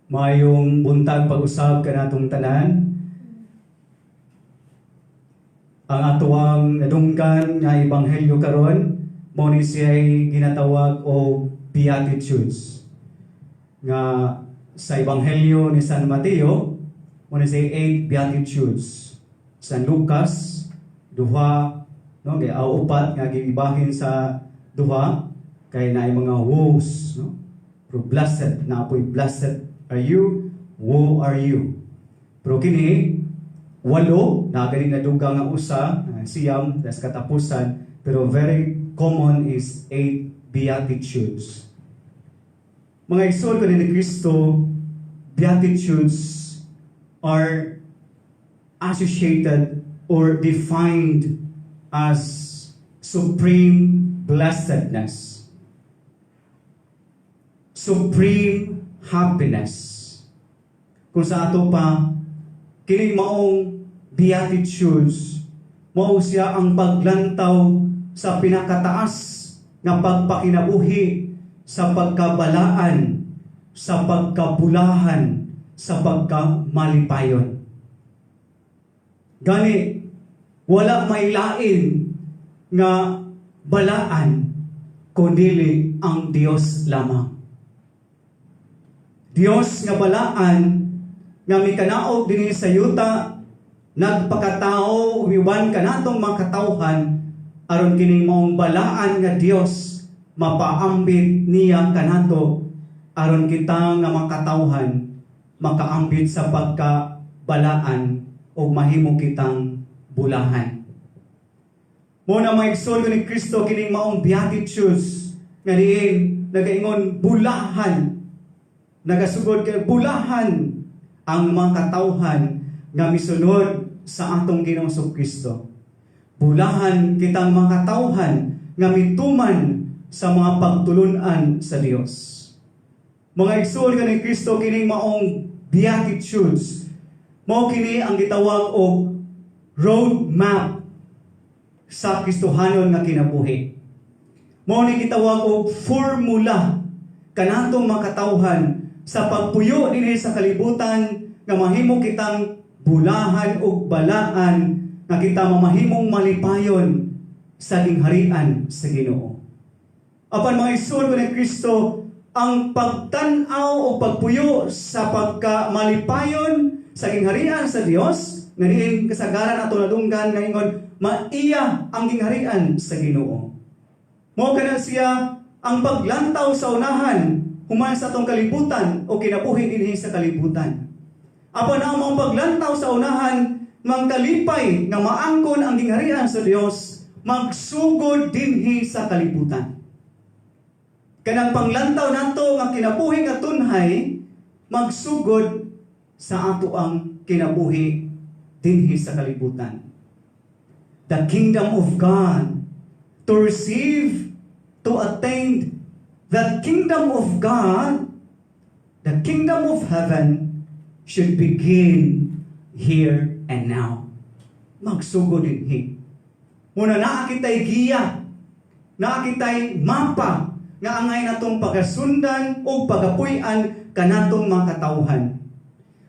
Maayong buntag pag-usab kanatong tanan. Ang atoang nadunggan nga ebanghelyo karon mao ni siya ginatawag og Beatitudes. Nga sa ebanghelyo ni San Mateo mao ni siya eight Beatitudes. San Lucas duha, no, kay aw upat nga gibahin sa duha kay naay mga woes, no, pero blessed na apoy, "Blessed are you," "Woe are you." Pero kini walo na gani na dugang nga usa, siyam das katapusan, pero very common is eight Beatitudes. Mga igsoon ko ni Kristo, Beatitudes are associated or defined as supreme blessedness, supreme happiness. Kung sa ato pa, kini maong Beatitudes, mao siya ang paglantaw sa pinakataas nga pagpakinabuhi sa pagkabalaan, sa pagkabulahan, sa pagkamalipayon. Gani, wala may lain nga balaan kundili ang Dios lamang. Dios nga balaan nga mikanaog dinhi sa yuta, nagpakatao umiwan kanatong mga katawhan aron kining maong balaan nga Dios mapaambit niya kanato aron kita nga mga katawhan makaambit sa pagkabalaan ug mahimo kitang bulahan. Mao na, mga igsoon ni Kristo, kining maong Beatitudes nga diin nagaingon bulahan, nagasugod kay bulahan ang mga katawhan nga misunod sa atong Ginoong Kristo. Bulahan kitang mga katawhan nga mituman sa mga pagtulunan sa Dios. Mga igsoon ni Kristo, kining maong Beatitudes mao kini ang gitawag og road map sa Kristohanon nga kinabuhi. Mao ni gitawag og formula kanatong mga katawhan sa pagpuyo dinhi sa kalibutan nga mahimo kitang bulahan ug balaan, nga kita mamahimong malipayon sa gingharian sa Ginoo. Apan, mga igsoon ko ni Kristo, ang pagtan-aw o pagpuyo sa pagka malipayon sa gingharian sa Dios, nga diin kasagaran ato nadunggan nga ingon maiya ang gingharian sa Ginoo. Mao kana siya ang paglantaw sa unahan human sa atong kalibutan o kinabuhi dinhi sa kalibutan. Apan ang mga paglantaw sa unahan mang kalipay nga maangkon ang gingharian sa Dios magsugod dinhi sa kalibutan. Kanang panglantaw nato nga kinabuhi nga tunhay magsugod sa ato ang kinabuhi dinhi sa kalibutan. The kingdom of God, to receive, to attain the kingdom of God, the kingdom of heaven should begin here and now. Magsugod dinhi. Mao na naa kitay giya, naa kitay mapa nga angay natong pagasundan o pagapuy-an kanatong mga katawhan.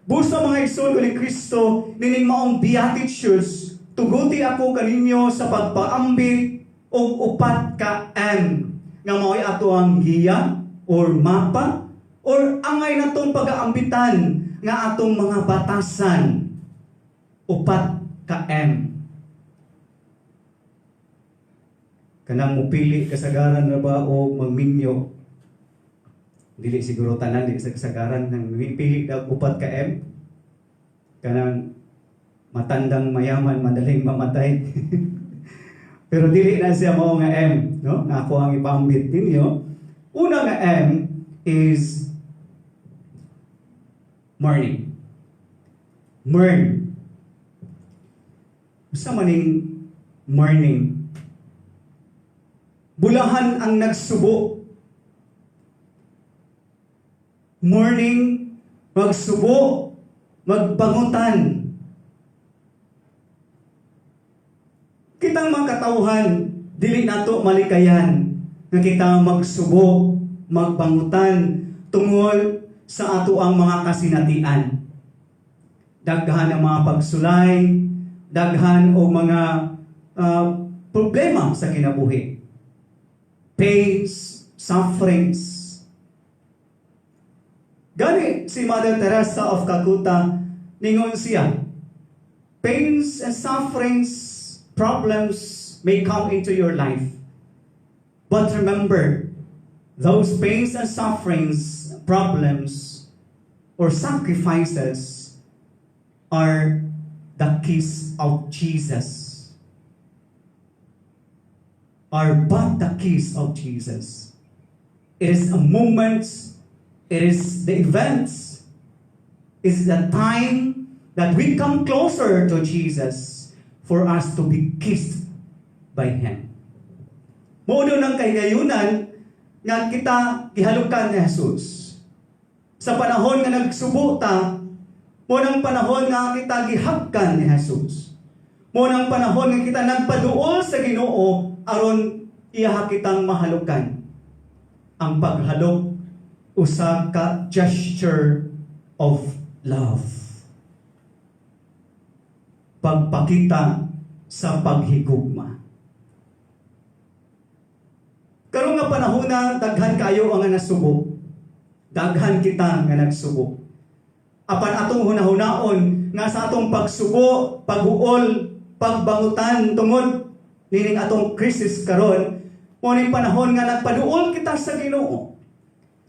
Busa, mga igsoon ko ni Kristo, nining maong Beatitudes, tuguti ako kaninyo sa pagpaambit og upat ka M nga mao'y ato ang giya or mapa or angay natong pagaambitan nga atong mga batasan. Upat ka M. Kanang mupili kasagaran na ba o magminyo, dili siguro tanan, dili sa kasagaran nang mipili og upat ka M. Kanang matandang mayaman, madaling mamatay. Pero dili na siya mao nga M, no, nga ako ang ipaambit ninyo. Una nga M is mourning. Mourn. Usa maning mourning? Bulahan ang nagsubo. Mourning, magsubo, magbangutan. Kitang mga katawhan, dili nato malikayan nga kita magsubo, magbangutan tungol sa atoang mga kasinatian. Daghan ang mga pagsulay, daghan og mga problema sa kinabuhi. Pains, sufferings. Gani si Mother Teresa of Calcutta, ningon siya, "Pains and sufferings, problems may come into your life. But remember, those pains and sufferings, problems, or sacrifices are the kiss of Jesus. Are but the kiss of Jesus." It is a moment, it is the events, it is the time that we come closer to Jesus for us to be kissed by Him. Mao nang kahigayunan nga kita gihalukan ni Jesus. Sa panahon nga nagsubo ta, mao nang panahon nga kita gihagkan ni Jesus. Mao nang panahon nga kita nagpaduol sa Ginoo aron iyaha kitang mahalukan. Ang paghalok, usa ka gesture of love. Pagpakita sa paghigugma. Karon nga panahon na, daghan kayo ang nasubo. Daghan kita nga nagsubo. Apan atong hunahunaon nga sa atong pagsubo, pag-uol, pagbangutan tungod nining atong krisis karon, mao ning panahon nga nagpaduol kita sa Ginoo.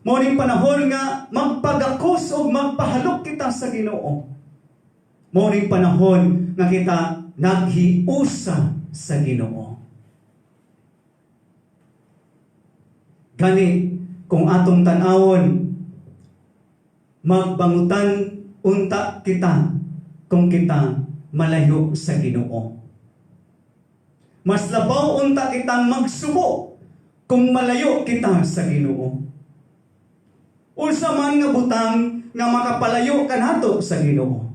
Mao ning panahon nga magpagakos ug magpahalok kita sa Ginoo. Mao ning panahon nga kita naghiusa sa Ginoo. Gani kung atong tan-awon, magbangutan unta kita kung kita malayo sa Ginoo. Mas labaw unta kitang magsubo kung malayo kita sa Ginoo. Unsa man nga butang nga makapalayo kanato sa Ginoo?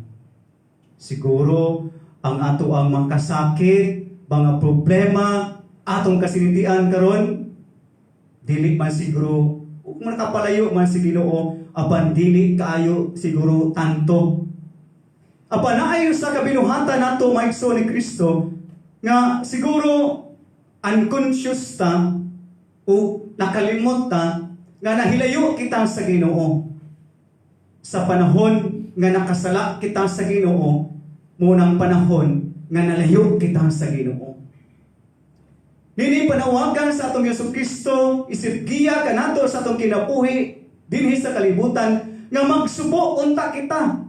Siguro ang atoang mga kasakit, mga problema, atong kasinatian karon, dili man siguro makapalayo man sa Ginoo, apan dili kaayo siguro tanto. Apan naayo sa kabinuhatan nato, mga igsoon ni Kristo, nga siguro unconscious ta o nakalimot ta nga nahilayo kita sa Ginoo. Sa panahon nga nakasala kita sa Ginoo, mao nang panahon nga nalayo kita sa Ginoo. Nini panawagan sa atong Yesu Kristo isip giya kanato sa atong kinabuhi dinhi sa kalibutan nga magsubo unta kita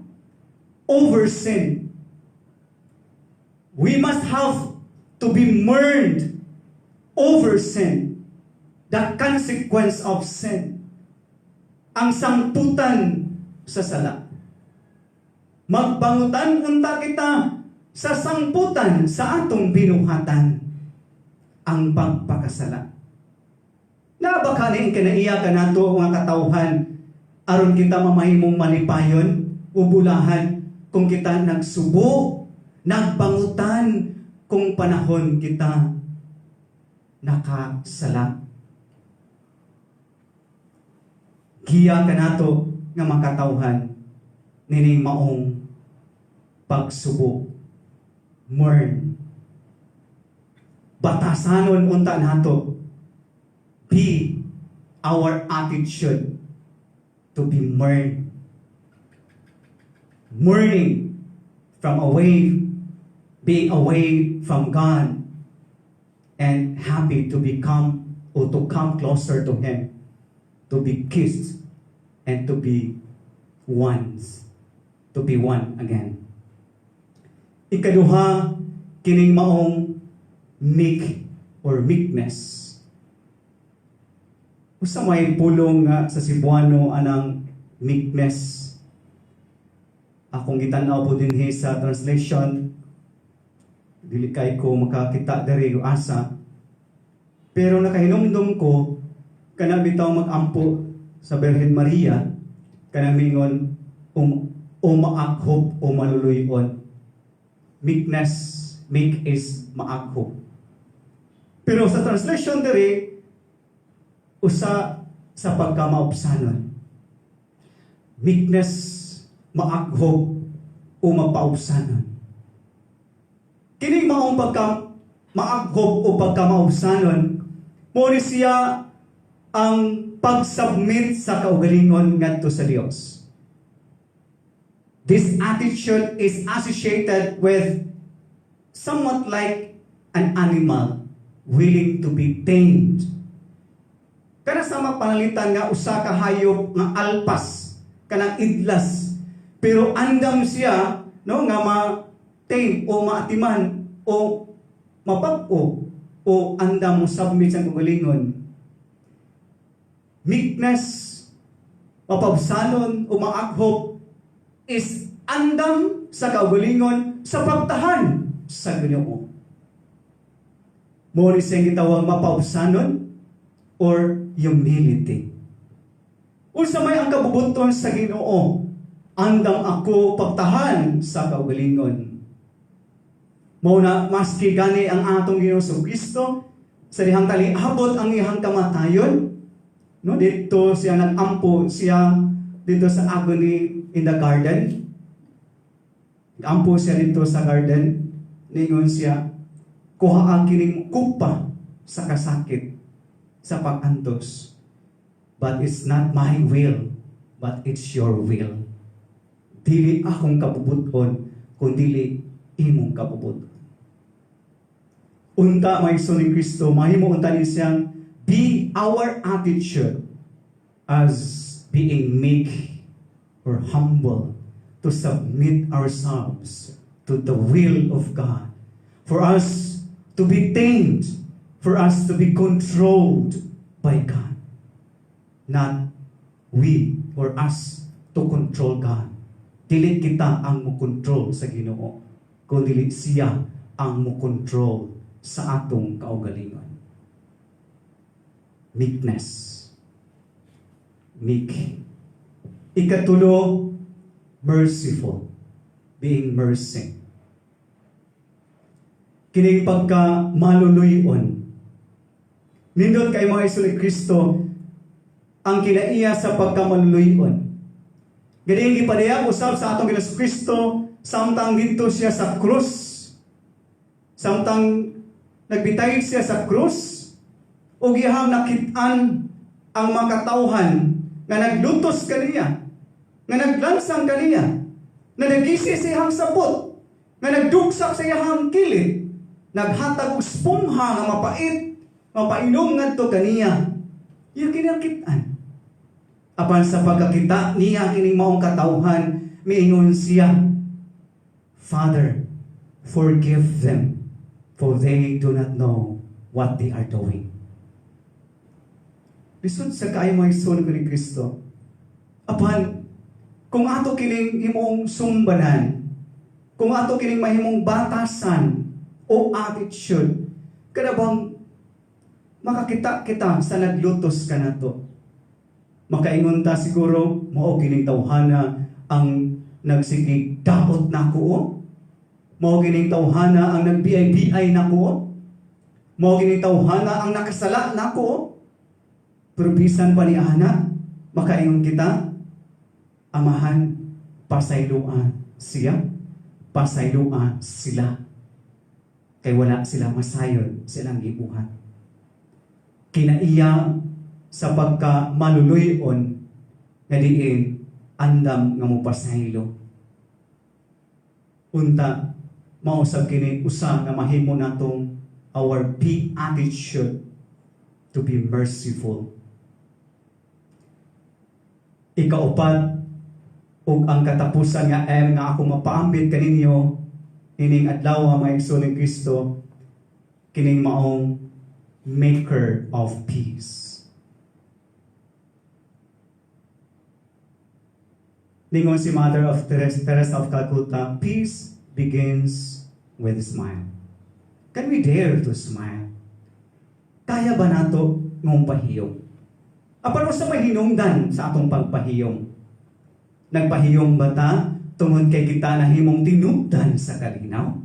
over sin. We must have to be mourned over sin. The consequence of sin. Ang sangputan sa sala. Magbangutan unta kita sa sangputan sa atong binuhatan, ang pagpakasala. Naa ba kani kinaiya kanato nga katawhan aron kita mamahimong malipayon o bulahan kung kita nagsubo, nagbangutan kung panahon kita nakasala? Giya kanato nga makatawhan nining maong pagsubo. Mourn. Batasanon unta nato. Be our attitude to be mourn. Mourning from away, being away from God, and happy to become or to come closer to Him, to be kissed and to be ones, to be one again. Ikaduha, kining maong meek or meekness. Usa may pulong nga sa Cebuano anang meekness? Akong gitan-aw po dinhi sa translation, dili kay ko makakita diri asa. Pero nakahinumdum ko kana bitaw mag-ampo sa Birhen Maria, kana mingon o maakhop o maluluyon. Meekness, meek is maakhop. Pero sa translation diri, usa sa pagkamaupsanon. Meekness, maaghop o mapaubsanon. Kining maong pagka maaghop o pagka maubsanon, mao ni siya ang pag-submit sa kaugalingon ngadto sa Dios. This attitude is associated with somewhat like an animal willing to be tamed. Kana sama pananglitan nga usa ka hayop nga alpas, kanang idlas, pero andam siya, no, nga ma-tame o maatiman o mapag-o o andam mo submit sa kaugalingon. Meekness, mapaubsanon o maaghop is andam sa kaugalingon sa pagtahan sa Ginoo. Mao ni siyang gitawag mapaubsanon or humility. Unsa may ang kabubuton sa Ginoo? Andam ako pagtahan sa kaugalingon. Mao na maski gani ang atong Ginoo Kristo sa dihang taliabot ang iyang kamatayon, no, dito siya nag-ampo siya dito sa agony in the garden. Ampo siya dito sa garden. Ningon siya, "Kuha ang kining kupa sa kasakit, sa pag-antos. But it's not my will, but it's your will." Dili akong kabubuton, kundi imong kabubuton. Unta, mga igsoon ni Kristo, mahimo unta ni siyang be our attitude as being meek or humble, to submit ourselves to the will of God. For us to be tamed, for us to be controlled by God. Not we or us to control God. Dili kita ang mo-control sa Ginoo, kundi siya ang mo-control sa atong kaugalingon. Meekness. Meek. Ikatulo, merciful. Being mercy. Kining pagka maluluyon. Nindot kay, mga igsoon ni Kristo, ang kinaiya sa pagka maluluyon. Ganing gipadayag usab sa atong Ginoo Kristo samtang didto siya sa krus. Samtang nagbitay siya sa krus ug iyang nakit-an ang mga katawhan nga naglutos kaniya, nga naglansang kaniya, nga nagisi sa iyang sapot, nga nagdugsak sa iyang kilid, naghatag og spongha nga mapait, mapainom ngadto kaniya. Iya kinakit-an. Apan sa pagkakita niya kining maong katawhan, miingon siya, "Father, forgive them, for they do not know what they are doing." Lisod sa kaayo, mga igsoon ni Kristo. Apan, kung ato kining imong sumbanan, kung ato kining mahimong batasan o attitude, kada bang makakita kita sa naglutos kanato, makaingon ta siguro, "Mao kining tawhana ang nagsigig daot nako, oh. Mao kining tawhana ang nagbiay-biay nako, oh. Mao kining tawhana ang nakasala nako, oh." Pero bisan pa ni ana, makaingon kita, "Amahan, pasayloa siya, pasayloa sila. Kay wala sila masayod sa ilang gibuhat." Kinaiya sa pagka maluluyon nga diin andam nga mopasaylo. Unta, mausab kini usa nga mahimo natong our be attitude to be merciful. Ikaupat ug ang katapusan nga M nga ako mapaambit kaninyo ining adlaw, mga igsoon ni Kristo, kining maong maker of peace. Ningon si Mother of Teresa, Teresa of Calcutta, "Peace begins with a smile." Can we dare to smile? Kaya ba nato nga pahiyom? Apan sa may hinungdan sa atong pagpahiyom? Nagpahiyom ba ta tungod kay kita nahimong tinubdan sa kalinaw?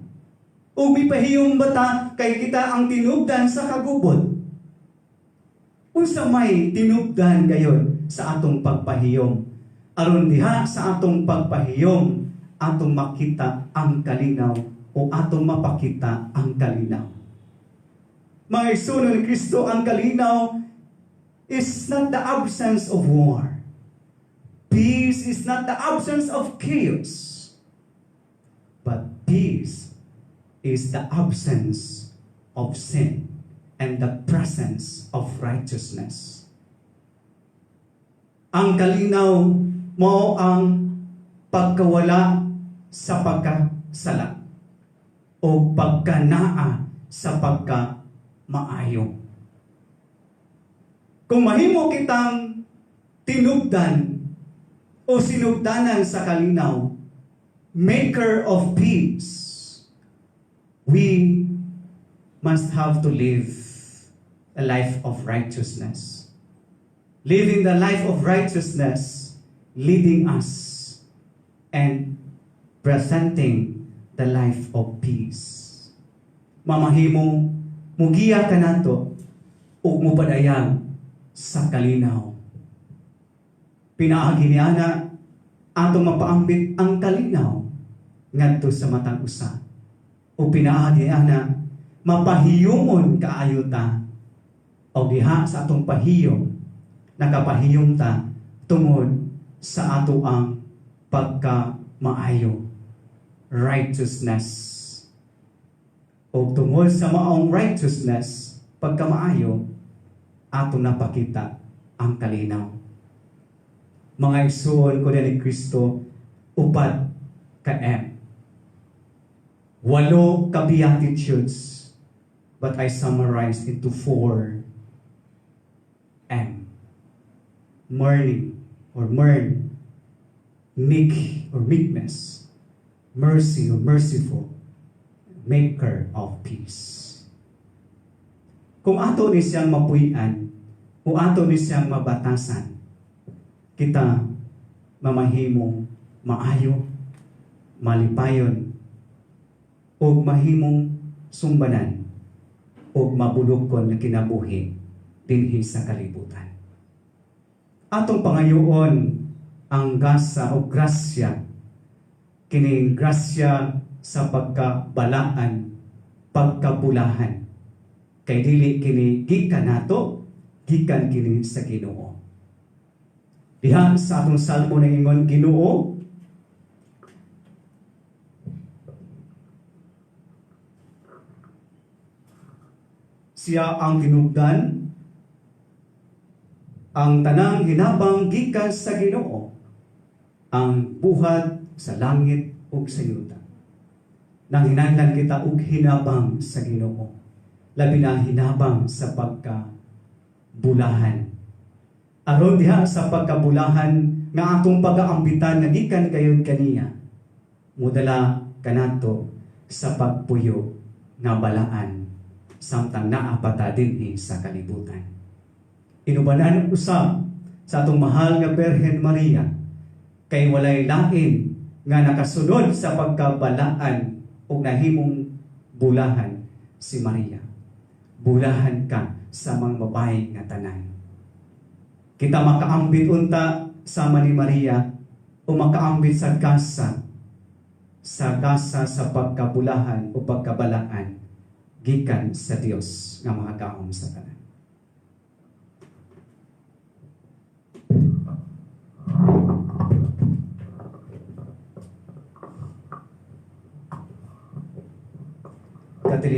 O mipahiyom ba ta kay kita ang tinubdan sa kagubot? Unsa may tinubdan gayon sa atong pagpahiyom? Aron diha sa atong pagpahiyom, atong makita ang kalinaw o atong mapakita ang kalinaw. Mga igsoon ni Kristo, ang kalinaw is not the absence of war. Peace is not the absence of chaos. But peace is the absence of sin and the presence of righteousness. Ang kalinaw mao ang pagkawala sa pagkasala o pagkanaa sa pagkamaayo. Kung mahimo kitang tinubdan o sinugdanan sa kalinaw, maker of peace, we must have to live a life of righteousness. Living the life of righteousness, leading us and presenting the life of peace. Mamahimo, mugiya kanato ug mupadayag sa kalinaw. Pinaagi niana atong mapaambit ang kalinaw ngadto sa matag usa. O pinaagi ana mapahiyumon kaayo ta o diha sa atong pahiyom, nakapahiyom ta tungod sa ato ang pagkamaayo, righteousness. O tungod sa maong righteousness, pagkamaayo, atong napakita ang kalinaw. Mga igsoon ko ni Kristo, upat ka M. Walo ka Beatitudes, but I summarized into four M. Mourning or mourn, meek or meekness, mercy or merciful, maker of peace. Kung ato ni siyang mapuy-an o ato ni siyang mabatasan, kita mamahimong maayo, malipayon, ug mahimong sumbanan ug mabulukon nga kinabuhi dinhi sa kalibutan. Atong pangayoon ang gasa o grasya, kining grasya sa pagkabalaan, pagkabulahan. Kay dili kini gikan nato, gikan kini sa Ginoo. Diha sa atong salmo ingon, "Ginoo, siya ang tinubdan, ang tanang hinabang gikan sa Ginoo, ang buhat sa langit ug sa yuta." Nang hinanglan kita og hinabang sa Ginoo. Labi na hinabang sa pagkabulahan. Aron diha sa pagkabulahan nga atong pagaambitan nga gikan gayud kaniya, mudala kanato sa pagpuyo nga balaan samtang naa pa ta dinhi sa kalibutan. Inubanan usab sa atong mahal nga Birhen Maria, kay walay lain nga nakasunod sa pagkabalaan ug nahimong bulahan si Maria. Bulahan ka sa mga babae nga tanan. Kita makaambit unta sama ni Maria o makaambit sa gasa sa pagkabulahan o pagkabalaan gikan sa Dios nga makagagahom sa tanan.